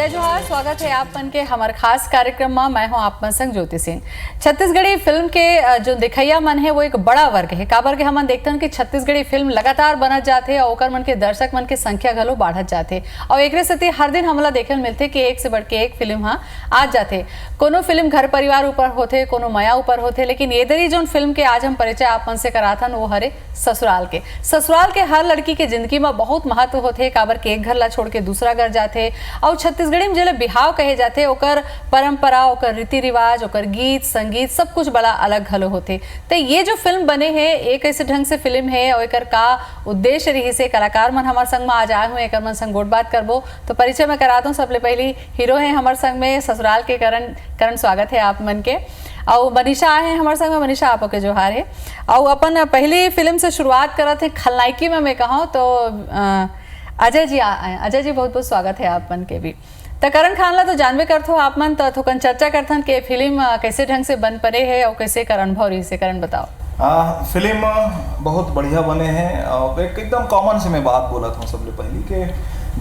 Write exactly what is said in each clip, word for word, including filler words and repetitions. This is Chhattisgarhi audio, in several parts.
जोहार, स्वागत है आप मन के हमर खास कार्यक्रम में। मैं हूं आप मन संग ज्योति सिंह। छत्तीसगढ़ी फिल्म के, अ, जो देखइया मन है, वो एक बड़ा वर्ग है, काबर के हमन देखथन कि छत्तीसगढ़ी फिल्म लगातार बनत जाथे और ओकर मन के दर्शक मन के संख्या घलो बाढ़त जाथे और एकरे सेती हर दिन हमला देखे ल मिलथे कि एक से बढ़ के एक फिल्म ह आ जाथे। कोनो फिल्म घर परिवार ऊपर होथे, कोनो मया ऊपर होथे, लेकिन ये दरी जोन फिल्म के आज हम परिचय आप मन से कराथन, वो हरे ससुराल के। ससुराल के हर लड़की के जिंदगी म बहुत महत्व होथे, काबर के एक घर ला छोड़ के दूसरा घर जाथे। अउ छत्तीसगढ़ी में जेला बिहाव कहे जाथे, ओकर परंपरा, ओकर रीति रिवाज, ओकर गीत संगीत, सब कुछ बड़ा अलग घलो होथे। ते ये जो फिल्म बने हे, ये कैसे ढंग से फिल्म हे और एकर का उद्देश्य रहिस हे, कलाकार मन हमर संग में आज आए हुए, एकर मन संग गोठ बात करबो। तो परिचय मैं करा दूं, सबले पहली हीरो है हमर संग में ससुराल के करण। करण, स्वागत है आप मन के। अउ मनीषा आए हैं हमर संग में। मनीषा, आपो के जोहार है। अउ अपन पहली फिल्म से शुरुआत करत है, खलनायकी में मैं कहूँ तो, अ, अजय जी आ-, अजय जी, बहुत बहुत स्वागत है आप मन के भी। त करण खान ला तो जानबे करथो आप मन, त थोकन चर्चा करथन के फिल्म, अ, कैसे ढंग से बन परे है और कैसे कर अनुभव रहिस हे, करण बताओ। आ, फिल्म बहुत बढ़िया बने हैं और एक एकदम कॉमन से मैं बात बोलत हूँ सबले पहली के,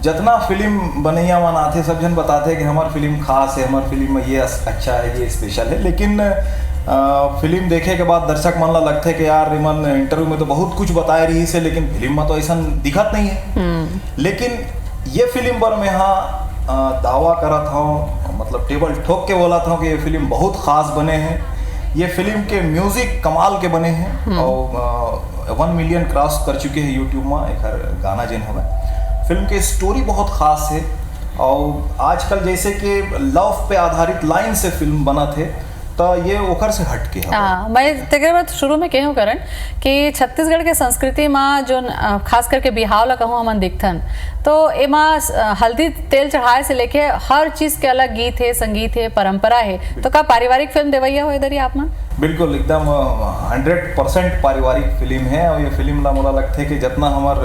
जतना फिल्म बनैया मन आथे, सब झन बताथे कि हमार फिल्म खास है, हमार फिल्म में ये अस-, अच्छा है, ये स्पेशल है, लेकिन आ, फिल्म देखे के बाद दर्शक मन ला लगथे कि यार, इमन इंटरव्यू में तो बहुत कुछ बताए रहिस हे, लेकिन फिल्म में तो ऐसा दिखत नहीं है। लेकिन ये फिल्म पर मैं हा, आ, दावा करत हूँ, मतलब टेबल ठोक के बोलत हूँ कि ये फिल्म बहुत खास बने हैं। ये फिल्म के म्यूजिक कमाल के बने हैं और वन मिलियन क्रॉस कर चुके हैं यूट्यूब में एक गाना जेन हवे। फिल्म के स्टोरी बहुत खास है और आजकल जैसे कि लव पे आधारित लाइन से फिल्म बनत हे, त ये ओकर से हट के हवे। हाँ, मैं तेकर बाद शुरू में कहूँ करण कि छत्तीसगढ़ के संस्कृति में जो, अ, खास करके बिहाव ला कहूँ हमन देखथन, तो एमा, अ, हल्दी तेल चढ़ाए से लेके हर चीज के अलग गीत है, संगीत है, परंपरा है। तो का पारिवारिक फिल्म देवैया हो इधर ही आप मन? बिल्कुल, एकदम, अ, हंड्रेड परसेंट पारिवारिक फिल्म है और ये फिल्म ला मोला लगथे कि जतना हमार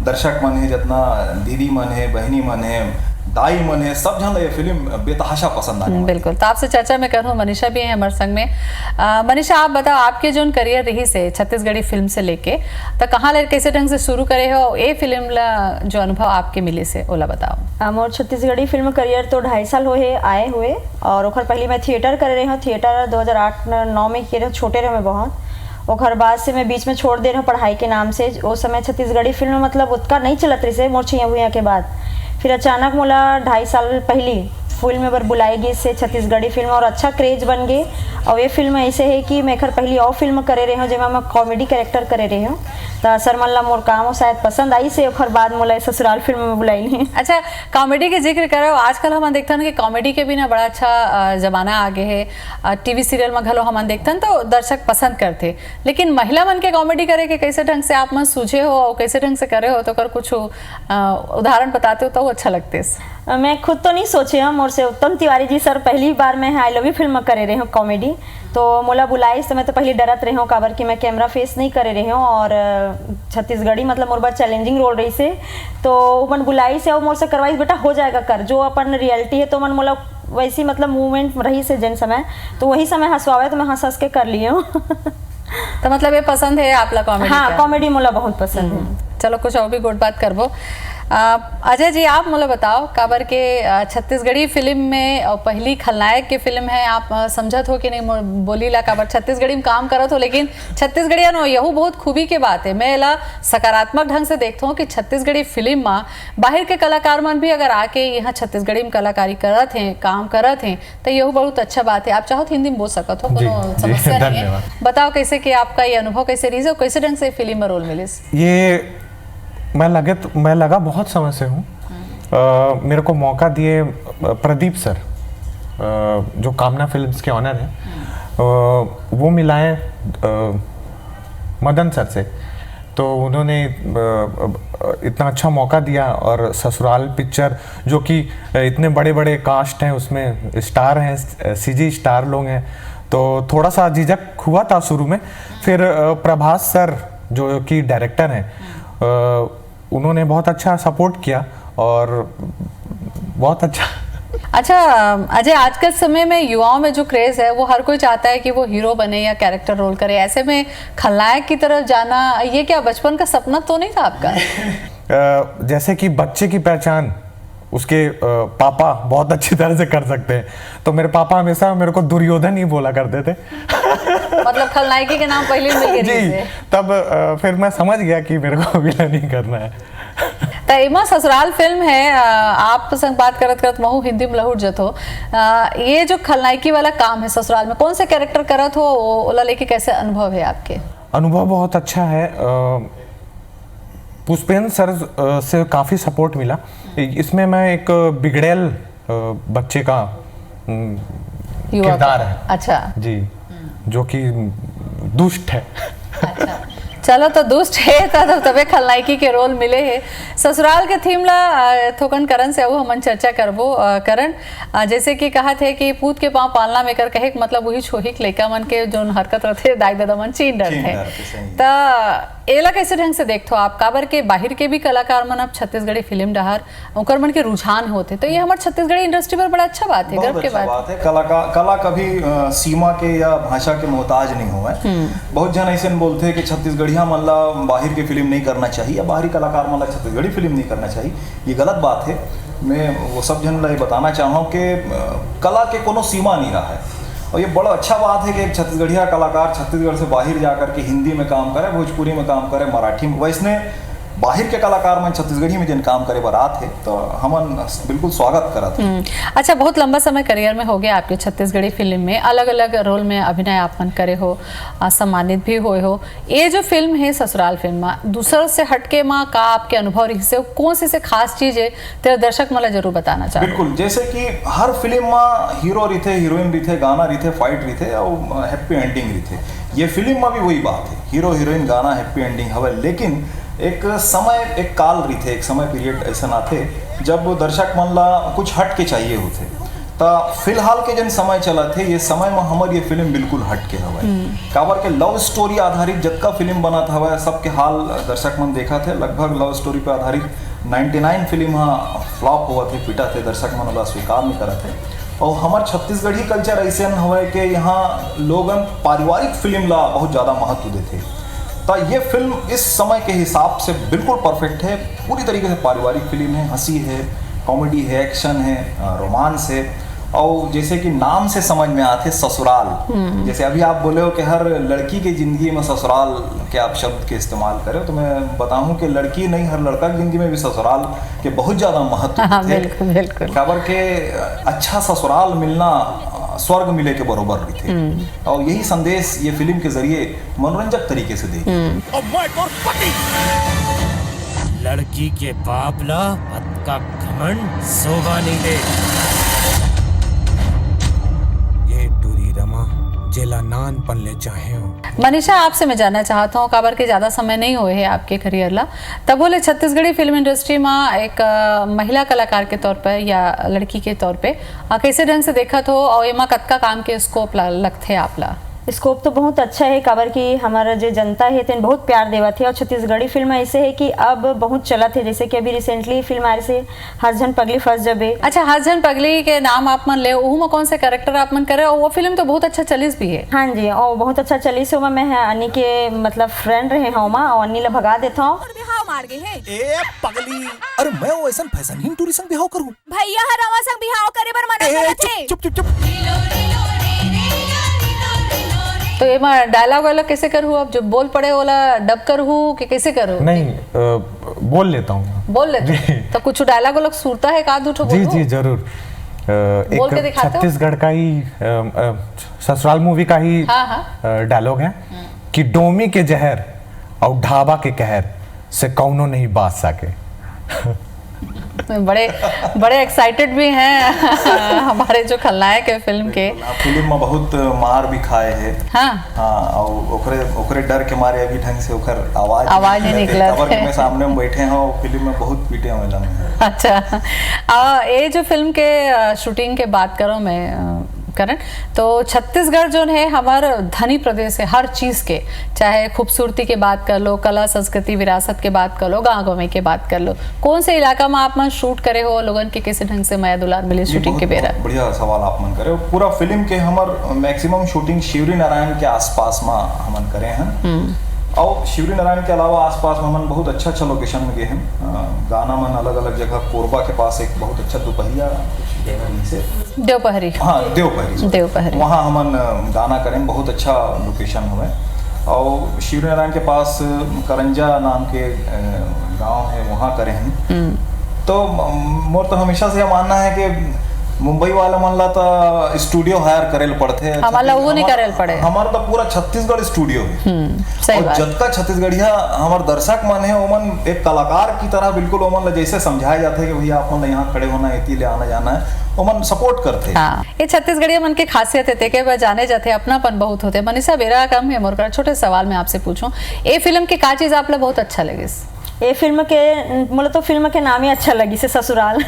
दर्शक मन है, जतना दीदी मन है, बहिनी मन है, दाई मन है, सब झन ला ये फिल्म बेतहाशा पसंद आने वाला है। बिल्कुल, तो आपसे चर्चा में करूँ, मनीषा भी है हमारे संग में। अ, मनीषा, आप बताओ, आपके जोन करियर रहिस हे छत्तीसगढ़ी फिल्म से लेके, तो कहाँ ले कैसे ढंग से शुरू करे हो, ये फिल्म ला जो अनुभव आपके मिलिस हे, ओला बताओ। अ, मोर छत्तीसगढ़ी फिल्म करियर तो ढाई साल होए हे आए हुए, और ओखर पहले मैं थिएटर करे रहे हूँ। थिएटर दो हज़ार आठ न-, नौ में किए रहे, छोटे रहे मैं बहुत। ओखर बाद से मैं बीच में छोड़ दे रहे हूँ पढ़ाई के नाम से। ओ समय छत्तीसगढ़ी फिल्म मतलब उतका नहीं चलत रहिस हे मोर छुइयां भुइयां के बाद। फिर अचानक मोला ढाई साल पहली फिल्म बर बुलाए गिस हे छत्तीसगढ़ी फिल्म, और अच्छा क्रेज बन गे। और ये फिल्म ऐसे है कि मैं एखर पहली और फिल्म करे रहे हूँ, जेमा मैं कॉमेडी कैरेक्टर करे रहे हूँ। त सर मन ला मोर काम शायद पसंद आइस हे, ओखर बाद मोला ये ससुराल फिल्म में बुलाइन हे। अच्छा, कॉमेडी के जिक्र करे हो, आजकल हमन देखथन कि कॉमेडी के भी ना बड़ा अच्छा, अ, जमाना आ गे हे। अ, टीवी सीरियल में घलो हमन देखथन तो दर्शक पसंद करथे, लेकिन महिला मन के कॉमेडी करे के कैसे ढंग से आप मन सूझे हो और कैसे ढंग से करे हो, तो ओकर कुछ, अ, उदाहरण बताते हो तो अच्छा लगते। अ, मैं खुद तो नहीं सोचे हूँ, मोर से उत्तम तिवारी जी सर पहली बार मैं आई लव यू फिल्म में करे रहे हूँ कॉमेडी, तो मोला बुलाइस तो मैं तो पहली डरत रहे हूँ, काबर कि मैं कैमरा फेस नहीं करे रहे हूँ और, अ, छत्तीसगढ़ी मतलब मोर बर चैलेंजिंग रोल रहिस हे, तो ओमन बुलाइस हे और मोर से करवाइस, "बेटा हो जाएगा कर, जो अपन रियलिटी है।" तो ओमन मोला वैसी मतलब मूवमेंट रहिस हे जेन समय, तो वही समय हंसवावे तो मैं हंस हंस के कर लिए हूँ। तो मतलब ये पसंद है आप ला कॉमेडी हाँ, का? कॉमेडी मोला बहुत पसंद है। हम्म, चलो कुछ और भी गोठ बात करबो। अ, अजय जी, आप मोला बताओ, काबर के, अ, छत्तीसगढ़ी फिल्म में, अ, पहली खलनायक के फिल्म है, आप, अ, समझत हो कि नहीं मोर बोली ला, काबर छत्तीसगढ़ी में काम करत हो, लेकिन छत्तीसगढ़िया नो, यहू बहुत खूबी के बात है। मैं एला सकारात्मक ढंग से देखता हूँ कि छत्तीसगढ़ी फिल्म में बाहर के कलाकार मन भी अगर आके यहाँ छत्तीसगढ़ी में कलाकारी करत हैं, काम करत हैं, तो यहू बहुत अच्छा बात है। आप चाहो तो हिंदी में बोल सकत हो, जी, कोनो जी, समस्या नहीं है। धन्यवाद। बताओ कैसे कि आपका ये अनुभव कैसे रहिस और कैसे ढंग से फिल्म में रोल मिलिस? ये मैं लगे तो, मैं लगा बहुत समय से हूँ। अ, मेरे को मौका दिए, अ, प्रदीप सर, अ, जो कामना फिल्म्स के ऑनर हैं, अ, वो मिलाए, अ, मदन सर से। तो उन्होंने, अ, अ, इतना अच्छा मौका दिया और ससुराल पिक्चर, जो कि, अ, इतने बड़े-बड़े कास्ट हैं, उसमें स्टार हैं, अ, सीजी स्टार लोग हैं, तो थोड़ा सा झिझक हुआ था शुरू में। फिर, अ, प्रभास सर जो कि डायरेक्टर हैं, अ, उन्होंने बहुत अच्छा सपोर्ट किया और बहुत अच्छा। अच्छा, अजय, आजकल समय में युवाओं में जो क्रेज है, वो हर कोई चाहता है कि वो हीरो बने या कैरेक्टर रोल करे। ऐसे में खलनायक की तरफ जाना, ये क्या बचपन का सपना तो नहीं था आपका? अ, जैसे कि बच्चे की पहचान उसके पापा बहुत अच्छी तरह से कर सकते हैं। तो मेरे पापा हमेशा मेरे को दुर्योधन ही बोला करते थे। मतलब खलनायकी के नाम पहले मिल गए जी। रही थे। तब अ, फिर मैं समझ गया कि मेरे को विलन ही करना है। त एमा ससुराल फिल्म है, अ, आप संग बात करत करत महू हिंदी में लहुट जथो। अ, ये जो खलनायकी वाला काम है ससुराल में, कौन से कैरेक्टर करत हो, ओ- ओला लेके कैसे अनुभव है आपके? अनुभव बहुत अच्छा है। अ, पुष्पेंद्र सर अ, से काफ़ी सपोर्ट मिला। इसमें मैं एक बिगड़ैल अ, बच्चे का अम, युवा किरदार का। है। अच्छा। जी, जो कि दुष्ट है। अच्छा, चलो तो दुष्ट है त, त, तबे खलनायकी के रोल मिले है। ससुराल के थीम ला अ, थोकन करण से अउ हमन चर्चा करबो। अ, करण, अ, जैसे कि कहा थे कि पूत के पांव पालना में कर कहे के मतलब वही छोहिक लइका मन के जोन हरकत रथे दाई ददा मन चीन डरथे। डरथे, सही। त एला कैसे ढंग से देखथो आप, काबर के बाहिर के भी कलाकार मन अब छत्तीसगढ़ी फिल्म डहार ओकर मन के रुझान होथे, तो ये हमर छत्तीसगढ़ी इंडस्ट्री पर बड़ा अच्छा बात है, बहुत गर्व के अच्छा बात। बात है। कला का कला कभी अ, सीमा के या भाषा के मोहताज नहीं होवे। बहुत जन ऐसे बोलते हैं कि छत्तीसगढ़िया मन ला बाहर की फिल्म नहीं करना चाहिए या बाहरी कलाकार मन ला छत्तीसगढ़ी फिल्म नहीं करना चाहिए। ये गलत बात है। मैं वो सब जन ला ये बताना चाहूँ कि अ, कला के कोनो सीमा नहीं रहा है। और ये बड़ा अच्छा बात है कि एक छत्तीसगढ़िया कलाकार छत्तीसगढ़ से बाहर जा करके हिंदी में काम करे, भोजपुरी में काम करे, मराठी में। वैसने बाहर के कलाकार मन छत्तीसगढ़ी में जिन काम करे बर आत हे, तो हमन बिल्कुल स्वागत करत हे। अच्छा, बहुत लंबा समय करियर में हो गया आपके छत्तीसगढ़ी फिल्म में, अलग अलग रोल में अभिनय आप मन करे हो, आ, सम्मानित भी हुए हो। ये जो फिल्म है ससुराल फिल्म मा, दूसर से हटके मा का आपके अनुभव रहिसे, कौन सी से खास चीज है तेरे दर्शक मन ला जरूर बताना चाहूँ। बिल्कुल, जैसे कि हर फिल्म में हीरो रहिथे, हीरोइन रहिथे, गाना रहिथे, फाइट रहिथे और हैप्पी एंडिंग रहिथे। ये फिल्म में भी वही बात है, हीरो हीरोइन गाना हैप्पी एंडिंग हवे, लेकिन एक समय, एक काल रहिथे, एक समय पीरियड ऐसा आथे जब दर्शक मन ला कुछ हट के चाहिए होथे। त फिलहाल के जन समय चलत हे, ये समय में हमर ये फिल्म बिल्कुल हट के हवय। काबर के लव स्टोरी आधारित जतका फिल्म बनत हवय, सबके हाल दर्शक मन देखत हे, लगभग लव स्टोरी पे आधारित निन्यानवे फिल्म हा फ्लॉप होवत हे, पिटत हे, दर्शक मन ओला स्वीकार नहीं करत हे। और हमर छत्तीसगढ़ी कल्चर ऐसे हवय कि यहाँ लोगन पारिवारिक फिल्म ला बहुत ज़्यादा महत्व देथे। तो ये फिल्म इस समय के हिसाब से बिल्कुल परफेक्ट है, पूरी तरीके से पारिवारिक फिल्म है, हंसी है, कॉमेडी है, एक्शन है, रोमांस है। और जैसे कि नाम से समझ में आते ससुराल, जैसे अभी आप बोले हो कि हर लड़की के जिंदगी में ससुराल के आप शब्द के इस्तेमाल करें, तो मैं बताऊं कि लड़की नहीं, हर लड़का की जिंदगी में भी ससुराल के बहुत ज्यादा महत्व हाँ, होते हैं। बिल्कुल, बिल्कुल। काबर के अच्छा ससुराल मिलना अ, स्वर्ग मिले के बरोबर रहिथे। और यही संदेश ये फिल्म के जरिए मनोरंजक तरीके से दे। लड़की के बाप ला अतका घमंड शोभा नहीं दे। ये टूरी रमा जेला नानपन ले चाहे हो। मनीषा, आपसे मैं जानना चाहता हूँ, काबर के ज्यादा समय नहीं हुए है आपके करियर ला, तब बोले छत्तीसगढ़ी फिल्म इंडस्ट्री में एक अ, महिला कलाकार के तौर पर या लड़की के तौर पे अ, कैसे ढंग से देखत हो और एमा कतका काम के स्कोप लगथे आप ला? स्कोप तो बहुत अच्छा है, काबर कि हमारा जो जनता है तेन बहुत प्यार देवत है। और छत्तीसगढ़ी फिल्म ऐसे है कि अब बहुत चलत है, जैसे कि अभी रिसेंटली फिल्म आ रही से हर झन पगली फंस जबे। अच्छा, हर झन पगली के नाम आप मन ले, ओहू में कौन से कैरेक्टर आप मन करे, और वो फिल्म तो बहुत अच्छा चलिस भी है। हाँ जी, और बहुत अच्छा चलिस हो। मैं है अन्नी के मतलब फ्रेंड रहे हूँ माँ, और अन्नी ला भगा देता हूँ। बिहाव मार गए है। ए पगली, अरे मैं वो ऐसा फैशन ही टूरी संग बिहाव करूँ। भैया हर रवा संग बिहाव करे बर मना ए, करत है। चुप चुप चुप चुप। तो एमा डायलॉग वायलॉग कैसे करहू? अब जो बोल पड़े वाला डब करहू कि कैसे करहू? नहीं, अ, बोल लेता हूँ। बोल लेते जी। हैं। तो कुछ डायलॉग वायलॉग सुरता है का, दू ठो जी बोलहू? जी, जरूर। अ, बोल के एक दिखाते हो? छत्तीसगढ़ का ही अ, अ, ससुराल मूवी का ही हाँ, हाँ। डायलॉग है कि डोमी के जहर और ढाबा के कहर से कौनो नहीं बाच सके। बड़े बड़े एक्साइटेड भी हैं हमारे जो खलनायक है फिल्म के। हाँ, फिल्म में बहुत मार भी खाए है। हाँ। हाँ, और ओकरे ओकरे डर के मारे अभी ढंग से ओकर आवाज आवाज नहीं निकलत काबर कि है। मैं सामने में बैठे हूँ, फिल्म में बहुत पीटे हुए लम्हे हैं। अच्छा, आ, ये जो फिल्म के आ, शूटिंग के बात करो मैं आ, करण, तो छत्तीसगढ़ जो है हमार धनी प्रदेश है हर चीज के, चाहे खूबसूरती के बात कर लो, कला संस्कृति विरासत के बात कर लो, गाँव गंवई के बात कर लो, कौन से इलाका में आप मन शूट करे हो, लोगन के कैसे ढंग से मया दुलार मिले जी, शूटिंग बहुत, के बेरा? बहुत बढ़िया सवाल आप मन करे। पूरा फिल्म के हमर मैक्सिमम शूटिंग शिवरी नारायण के आसपास में हमन करे हैं। अउ शिवरी नारायण के अलावा आसपास में हमन बहुत अच्छा अच्छा लोकेशन में गए हैं। अ, गाना मन अलग अलग जगह, कोरबा के पास एक बहुत अच्छा दोपहरिया कुछ जगह रहिसे। देवपहरी। हाँ, देवपहरी। देवपहरी। वहाँ हमन अ, गाना करें, बहुत अच्छा लोकेशन हवे। और शिवरी नारायण के पास अ, करंजा नाम के अ, गांव है, वहाँ करे हैं। तो म- मोर तो हमेशा से यह मानना है कि मुंबई वाले मन ला तो स्टूडियो हायर करे ल पड़थे। हमन ला वो नहीं करे ल पड़े। हमारा तो पूरा छत्तीसगढ़ स्टूडियो है। सही और बात। जतका छत्तीसगढ़िया हमार दर्शक मन है, ओमन एक कलाकार की तरह बिल्कुल ओमन ला जैसे समझाया जाता है कि भैया आप मन ला यहाँ खड़े होना है, इति ले आना जाना है, ओमन सपोर्ट करथे। हाँ, ये छत्तीसगढ़िया मन के खासियत है, तेके बर जाने जाथे, अपनापन बहुत होथे। मनीषा, बेरा कम है मोर करा, छोटे सवाल मैं आपसे पूछूं, ये फिल्म के का चीज आप ला बहुत अच्छा लगिस? ये फिल्म के, मोला तो फिल्म के नाम ही अच्छा लगिस हे, ससुराल।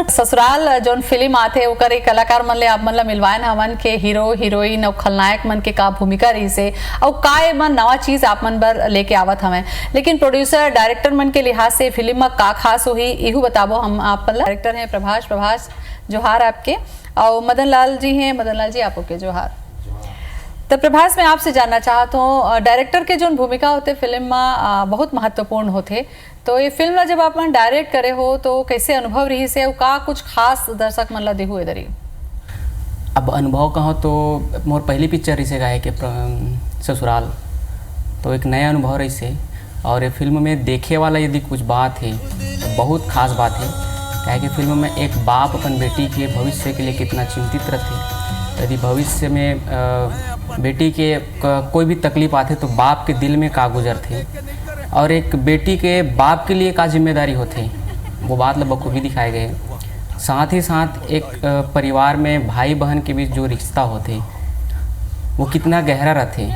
ससुराल जोन फिल्म आथे, ओकर एक कलाकार मन ले आप मन ला मिलवायन हमन के हीरो हीरोइन अउ खलनायक मन के का भूमिका रहिसे, अउ का ए मन नवा चीज आप मन बर लेके आवत हवय। लेकिन प्रोड्यूसर डायरेक्टर मन के लिहाज से फिल्म म का खास होही, इहू बताबो हम आप मन ला। डायरेक्टर हैं प्रभाष। प्रभाष, जोहार आपके। अउ मदन लाल जी हैं, मदन लाल जी आपो के जोहार। तो प्रभाष, मैं आपसे जानना चाहत हूँ, अ, डायरेक्टर के जोन भूमिका होथे फिल्म म, अ, बहुत महत्वपूर्ण होथे। तो ये फिल्म ला जब आप मन डायरेक्ट करे हो तो कैसे अनुभव रहिसे, अउ का कुछ खास दर्शक मन ला देहू ए दरी? अब अनुभव कहो तो मोर पहली पिक्चर रहिसे गाए के प्र- ससुराल, तो एक नया अनुभव रहिसे। और ये फिल्म में देखे वाला यदि कुछ बात है तो बहुत खास बात है, काहे कि फिल्म में एक बाप अपन बेटी के भविष्य के लिए कितना चिंतित रहथे। यदि भविष्य में अ, बेटी के क- कोई भी तकलीफ आथे तो बाप के दिल में का गुजरथे, और एक बेटी के बाप के लिए का जिम्मेदारी होथे, वो बात ल बखूबी दिखाए गए। साथ ही साथ एक अ, परिवार में भाई बहन के बीच जो रिश्ता होथे वो कितना गहरा रहथे,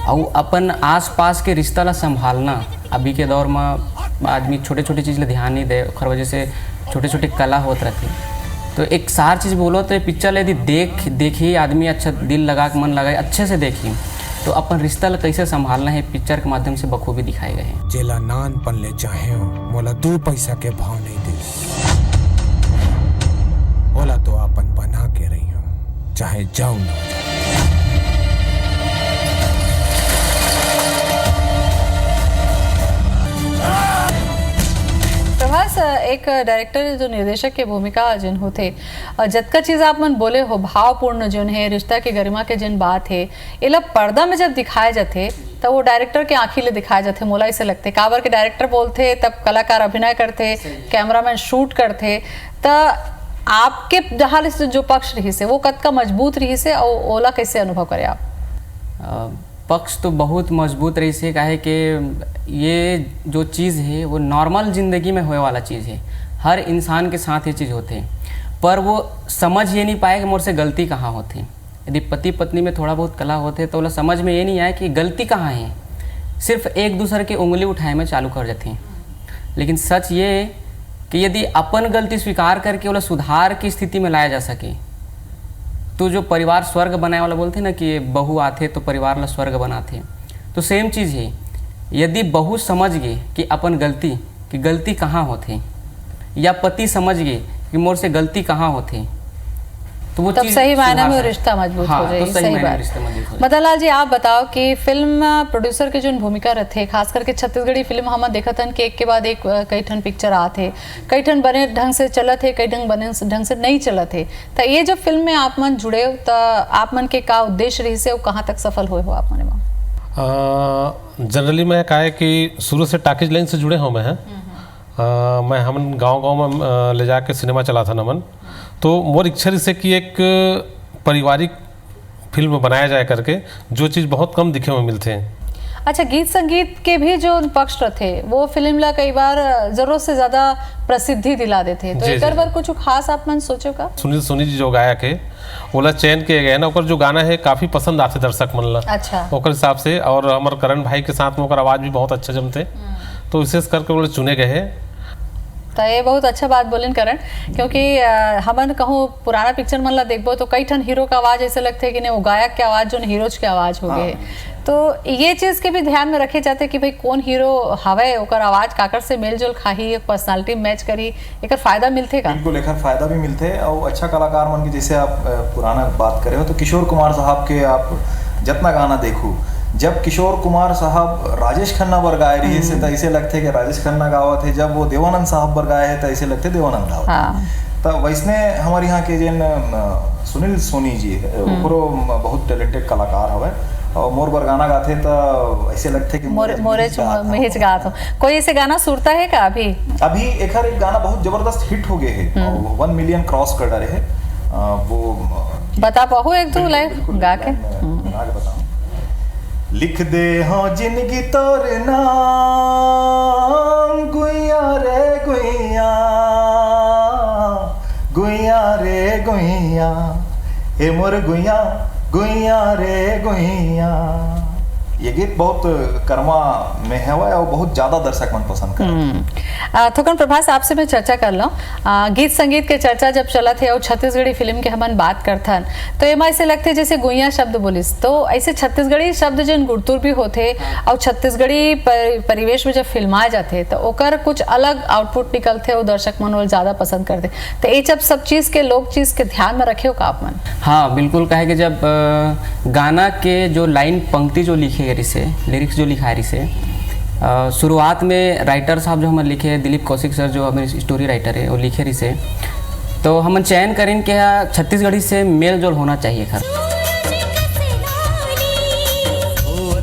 और अपन आसपास के रिश्ता ला संभालना। अभी के दौर में आदमी छोटे छोटे चीज ला ध्यान नहीं दे, ओकर वजह से छोटे छोटे कला होत रहथे। तो एक सार चीज बोलो तो ये पिक्चर ला यदि देख देखी आदमी, अच्छा दिल लगा के मन लगा के अच्छे से देखी, तो अपन रिश्ता ला कैसे संभालना है पिक्चर के माध्यम से बखूबी दिखाए गए हैं। जेला नानपन ले चाहेंव, मोला दू पइसा के भाव नइ दिस। ओला तो अपन बना के रहिहूं, चाहे जऊन हो जाए। प्रभास, एक डायरेक्टर जो निर्देशक के भूमिका जिन होथे, अ, जतका चीज आप मन बोले हो, भावपूर्ण जोन हे, रिश्ता के गरिमा के जिन बात हे, एला पर्दा में जब दिखाए जाथे, त वो डायरेक्टर के आंखी ले दिखाए जाथे, मोला ऐसे लगथे। काबर के डायरेक्टर बोलथे, तब कलाकार अभिनय करथे, कैमरामैन शूट करथे। त आपके डहार से जो पक्ष रहिसे, वो कतका मजबूत रहिसे, अउ ओला कैसे अनुभव करे आप? अ, पक्ष तो बहुत मजबूत रहिसे, काहे कि ये जो चीज़ है वो नॉर्मल जिंदगी में होए वाला चीज़ है, हर इंसान के साथ ये चीज़ होथे, पर वो समझ ये नहीं पाए कि मोर से गलती कहाँ होथे। यदि पति पत्नी में थोड़ा बहुत कला होथे तो ओला समझ में ये नहीं आए कि गलती कहाँ है, सिर्फ एक दूसरे के उंगली उठाए में चालू कर जाथे। लेकिन सच ये है कि यदि अपन गलती स्वीकार करके ओला सुधार की स्थिति में लाया जा सके, तो जो परिवार स्वर्ग बनाए वाला बोलथे ना कि बहू आथे तो परिवार ला स्वर्ग बनाथे, तो सेम चीज़ है। यदि बहू समझ गे कि अपन गलती, कि गलती कहाँ होथे, या पति समझ गे कि मोर से गलती कहाँ होथे, तो वो तब चीज़ सही मायने सुधार में सकथे। रिश्ता मजबूत हाँ, हो जाए, तो सही सही मायने में बात। रिश्ता मजबूत हो जाए। मदन लाल जी, आप बताओ कि फिल्म प्रोड्यूसर के जोन भूमिका रथे, खास करके छत्तीसगढ़ी फिल्म हमन देखत हन कि एक के बाद एक, अ, कई ठन पिक्चर आथे, कई ठन बने ढंग से चलत हे, कई ढंग बने ढंग से नहीं चलत हे। त ये जब फिल्म में आप मन जुड़े हो, त आप मन के का उद्देश्य रहिसे अउ कहाँ तक सफल हुए हो आप मन एमा? जनरली मैं का है कि शुरू से टाकीज लाइन से जुड़े हों मैं, हैं। अ, मैं हमन गांव गांव में अ, ले जाके सिनेमा चलाथन हमन। तो मोर इच्छा रहिसे कि एक पारिवारिक फिल्म बनाया जाए करके, जो चीज़ बहुत कम दिखे में मिलथे। अच्छा, गीत संगीत के भी जो पक्ष रथे, वो फिल्म ला कई बार जरूरत से ज्यादा प्रसिद्धि दिला देथे, तो जी, एकर जी। बर कुछ खास आप मन सोचो का? सुनील सोनी जी जो गायक है, ओला चयन किए गए ना, ओकर जो गाना है काफ़ी पसंद आथे दर्शक मन ला। अच्छा। ओकर हिसाब से, और हमर करण भाई के साथ में ओकर आवाज़ भी बहुत अच्छा जमथे, तो विशेष करके ओला चुने गए हैं। तो ये बहुत अच्छा बात बोलिन करण, क्योंकि अ, हमन कहूँ पुराना पिक्चर मन ला देखबो तो कई ठन हीरो का आवाज ऐसे लगथे कि नहीं, वो गायक के आवाज जो हीरोज के आवाज हो गए। तो ये चीज के भी ध्यान में रखे जाथे कि भाई कौन हीरो हवे, ओकर आवाज काकर से मेलजोल खाही, एक पर्सनालिटी मैच करी, एकर फायदा मिलथे का? बिल्कुल, एकर फायदा भी मिलथे। और अच्छा कलाकार मन के, जैसे आप अ, पुराना बात करे हो, तो किशोर कुमार साहब के आप जितना गाना देखू, जब किशोर कुमार साहब राजेश खन्ना बर गाए रहिस हे, त ऐसे लगथे कि राजेश खन्ना गावत हे, जब वो देवानंद साहब बर गाए हे, त ऐसे लगथे देवानंद गावत हे। हाँ। त वैसने हमर यहाँ के जेन अ, सुनील सोनी जी हे, ओकरो बहुत टैलेंटेड कलाकार हवय, और मोर बर गाना गाथे, त ऐसे लगथे कि मोरे मोरे चुम- मेहिच गात हो। कोई ऐसे गाना सुरता है का अभी? अभी एखर एक गाना बहुत जबरदस्त हिट हो गए हे, वन मिलियन क्रॉस कर डारे हे। अ, वो अ, बता पाहू एक दो बिल्कुल, लाइन बिल्कुल, गा एक के? लाइन मैं बना के बताऊं। लिख दे हो जिंदगी तोर नाम, गुइया रे गुइया, गुइया रे गुइया, ए मोर गुइया, गुइया रे गुइया। ये गीत बहुत करमा में हवय और बहुत ज्यादा दर्शक मन पसंद करत हे। हम्म। आ, थोकन प्रभास, आपसे मैं चर्चा कर लूं। आ, गीत संगीत के चर्चा जब चलत हे और छत्तीसगढ़ी फिल्म के हमन बात करथन, तो एमा ऐसे लगथे जैसे गुइया शब्द बोलिस, तो ऐसे छत्तीसगढ़ी शब्द जेन गुरतुर भी होथे और छत्तीसगढ़ी पर, परिवेश में जब फिल्माए जाथे, तो ओकर कुछ अलग आउटपुट निकलथे और दर्शक मन ओला ज्यादा पसंद करथे। तो ये जब सब चीज के, लोक चीज के ध्यान में रखे हो का आप मन? हाँ, बिल्कुल। काहे कि जब अ, गाना के जो लाइन, पंक्ति जो लिखे गए रिसे, लिरिक्स जो लिखाए रिसे, अ, शुरुआत में राइटर साहब जो हमर लिखे, दिलीप कौशिक सर जो हमर स्टोरी राइटर है, वो लिखे रिसे, तो हमन चयन करेन कि हा छत्तीसगढ़ी से मेल जोल होना चाहिए। खर होत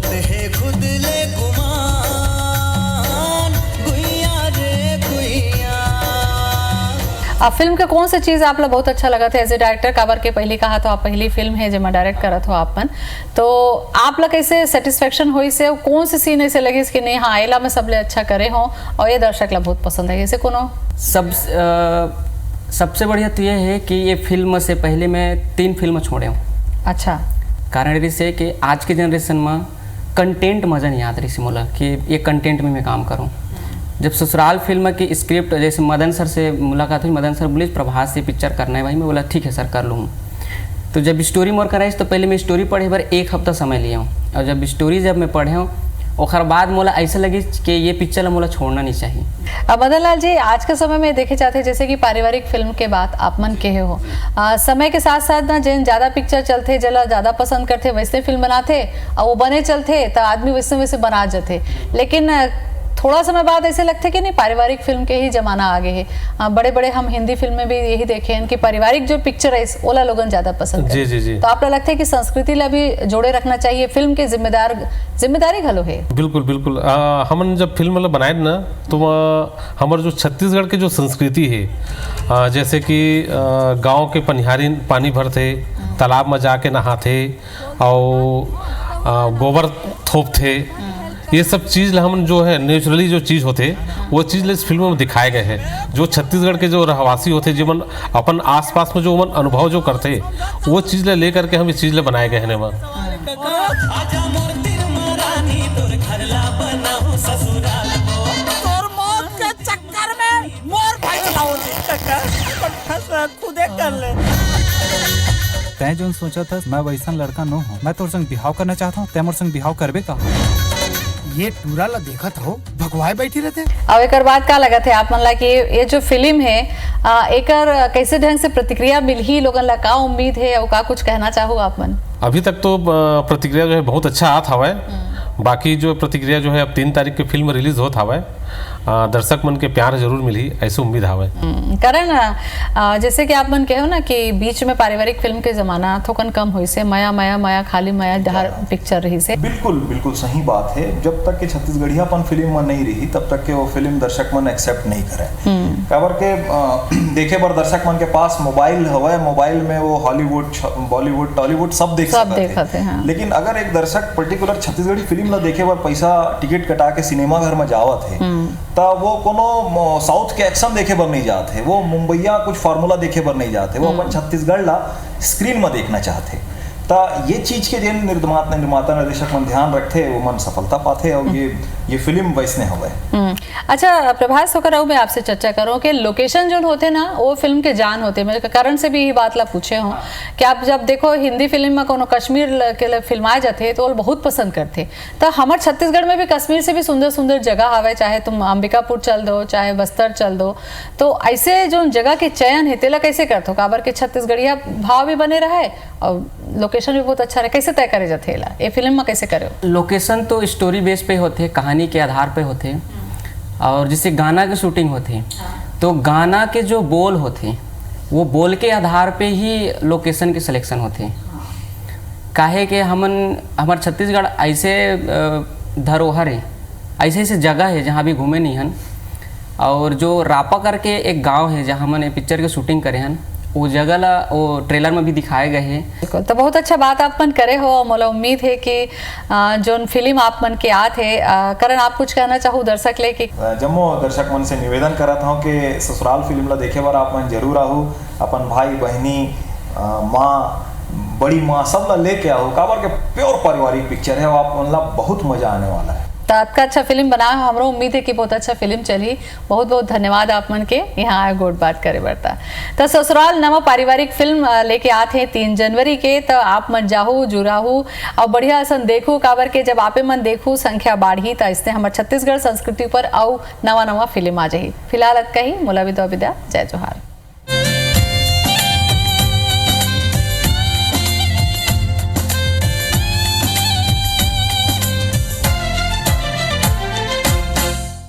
हे खुद ले गुमान, गुइया रे गुइया। आ, फिल्म के कौन से चीज आप ला बहुत अच्छा लगत हे एज ए डायरेक्टर? काबर के पहली कहा तो आप पहली फिल्म है जेमा डायरेक्ट करत हो आप मन, तो आप ला कैसे सेटिस्फेक्शन होइस हे? कौन से सीन ऐसे लगिस कि नहीं, हाँ, एला मैं सबले अच्छा करे हो और ये दर्शक ला बहुत पसंद है, ऐसे कोनो? सब अ, सबसे बढ़िया तो ये है कि ये फिल्म से पहले मैं तीन फिल्म छोड़े हूँ। अच्छा। कारण रिसे कि आज के जनरेशन में कंटेंट मजा नहीं आत रिसे मोला कि ये कंटेंट में मैं काम करूँ। जब ससुराल फिल्म की स्क्रिप्ट जैसे मदन सर से मुलाकात हुई, मदन सर बोले, "प्रभास, ये पिक्चर करना है भाई।" मैं बोला, "ठीक है सर, कर लूँ।" तो जब स्टोरी मोर कराइस तो पहले मैं स्टोरी पढ़े बर एक हफ्ता समय लिए हूँ, और जब स्टोरी जब मैं पढ़े हूँ, ओकर बाद मोला ऐसा लगिस कि ये पिक्चर ला मोला छोड़ना नहीं चाहिए। अब मदन लाल जी, आज के समय में देखे जाथे, जैसे कि पारिवारिक फिल्म के बात आप मन कहे हो, आ, समय के साथ साथ ना जेन ज्यादा पिक्चर चलथे, जेला ज्यादा पसंद करथे, वैसे फिल्म बनाथे, और वो बने चलथे तो आदमी वैसे वैसे बना जाथे। लेकिन अ, थोड़ा समय बाद ऐसे लगथे कि नहीं, पारिवारिक फिल्म के ही जमाना आ गए है। अ, बड़े बड़े हम हिंदी फिल्म में भी यही देखे हैं कि पारिवारिक जो पिक्चर है, ओला लोगन ज्यादा पसंद जी, करे। जी, जी। तो आप ला लगथे कि संस्कृति ला भी जोड़े रखना चाहिए, फिल्म के जिम्मेदार, जिम्मेदारी घलो है। बिल्कुल, बिल्कुल। आ, हमन जब फिल्म मतलब बनाए ना, तो आ, हमर जो छत्तीसगढ़ के जो संस्कृति है, आ, जैसे कि आ, गांव के पनिहारी पानी भरथे, तालाब में जाके नहाथे, और आ, गोबर थोपथे, ये सब चीज ला हमन जो है नेचुरली जो चीज होथे, वो चीज ला इस फिल्म में दिखाए गए हैं। जो छत्तीसगढ़ के जो रहवासी होथे, जीवन अपन आसपास में जो उमन अनुभव जो करथे, वो चीज ला लेकर के हम इस चीज ला बनाए गए हैं एमा। आजा मोर तिरमा रानी, तोर घर ला बनाहूं ससुराल। तोर मौत के चक्कर में मोर भाई लाओ जी। फैसला खुदे कर ले। तैं जोन सोचा था, मैं वैसन लड़का नो हूँ। मैं तोर संग बिहाव करना चाहता हूँ, तैं मोर संग बिहाव करबे का? ये टूरा ला देखत हो, भगवाए बैठी रहते। अब एकर बाद का लगत है आप मन ला कि ये जो फिल्म है, आ, एकर कैसे ढंग से प्रतिक्रिया मिलही, लोगन ला का उम्मीद है और का कुछ कहना चाहो आप मन? अभी तक तो अ, प्रतिक्रिया जो है बहुत अच्छा आत हवय। बाकी जो प्रतिक्रिया जो है, अब तीन तारीख के फिल्म रिलीज होत हवय, अ, दर्शक मन के प्यार जरूर मिलही, ऐसे उम्मीद हवय। हम्म, कारण आ, जैसे कि आप मन कहे हो ना कि बीच में पारिवारिक फिल्म के जमाना थोकन कम होइस हे, मया मया मया खाली मया डहर पिक्चर रहिस हे। बिल्कुल, बिल्कुल सही बात है। जब तक के छत्तीसगढ़ियापन फिल्म में नहीं रही, तब तक के वो फिल्म दर्शक मन एक्सेप्ट नहीं करे। काबर के अ, देखे बर दर्शक मन के पास मोबाइल हवय, मोबाइल में वो हॉलीवुड, छ- बॉलीवुड, टॉलीवुड सब देख सब सकत हे। देखत हे, हाँ। लेकिन अगर एक दर्शक पर्टिकुलर छत्तीसगढ़ी फिल्म ला देखे बर पैसा, टिकट कटा के सिनेमा घर में जावत हे, त वो कोनो म- साउथ के एक्शन देखे बर नहीं जात हे, वो मुंबईया कुछ फॉर्मूला देखे बर नहीं जात हे, वो अपन छत्तीसगढ़ ला स्क्रीन में देखना चाहत हे। त ये चीज के जेन निर्माता, निर्माता, निर्देशक मन ध्यान रखथे, वो मन सफलता पाथे और ये ये फिल्म वैसने हवय। हम्म। अच्छा प्रभास, ओकर अउ मैं आपसे चर्चा करूँ कि लोकेशन जो होथे ना, वो फिल्म के जान होथे। मैं करण से भी यही बात ला पूछे हूँ कि आप जब देखो हिंदी फिल्म में कोनो कश्मीर ल- के लिए फिल्माए जाथे तो वो बहुत पसंद करथे। तो हमर छत्तीसगढ़ में भी कश्मीर से भी सुंदर सुंदर जगह हवय, चाहे तुम अंबिकापुर चल दो, चाहे बस्तर चल दो। तो ऐसे जो जगह के चयन है, तेला कैसे करथो? काबर के छत्तीसगढ़िया भाव भी बने रहे और लोकेशन भी बहुत अच्छा रहे। कैसे तय करे जाथे एला, ये फिल्म में कैसे करे हो? लोकेशन तो स्टोरी बेस पे होथे, कहानी के आधार पे होथे। और जैसे गाना के शूटिंग होथे, तो गाना के जो बोल होथे, वो बोल के आधार पे ही लोकेशन के सिलेक्शन होथे। काहे के हमन, हमर छत्तीसगढ़ ऐसे अ, धरोहर है, ऐसे ऐसे जगह है जहाँ भी घूमे नहीं हन। और जो रापा करके एक गांव है जहाँ हमन ये पिक्चर के शूटिंग करे हन, वो जगह ला वो ट्रेलर में भी दिखाए गए हैं। बिल्कुल, तो बहुत अच्छा बात आप मन करे हो। मोला उम्मीद है कि अ, जोन फिल्म आप मन के आत है, अ, करण, आप कुछ कहना चाहू दर्शक ले कि जम्मो दर्शक मन से निवेदन करत हूँ कि ससुराल फिल्म ला देखे बर आप मन जरूर आहू, अपन भाई बहनी, अ, माँ, बड़ी माँ, सब ला लेके आहू, काबर के प्योर पारिवारिक पिक्चर है, आप मन ला बहुत मजा आने वाला है। तो आपका अच्छा फिल्म बना है, हमरो उम्मीद है कि बहुत अच्छा फिल्म चली। बहुत बहुत धन्यवाद आप मन के यहाँ आए गोठ बात करे बर। त त ससुराल नवा पारिवारिक फिल्म अ, लेके आत है तीन जनवरी के, त आप मन जाहू जुराहू और बढ़िया असन देखू, काबर के जब आपे मन देखू संख्या बाढ़ी त इसने हमर छत्तीसगढ़ संस्कृति पर अउ नवा नवा फिल्म आ जाही। फिलहाल अतका ही, मोला भी दो विदा, जय जोहार।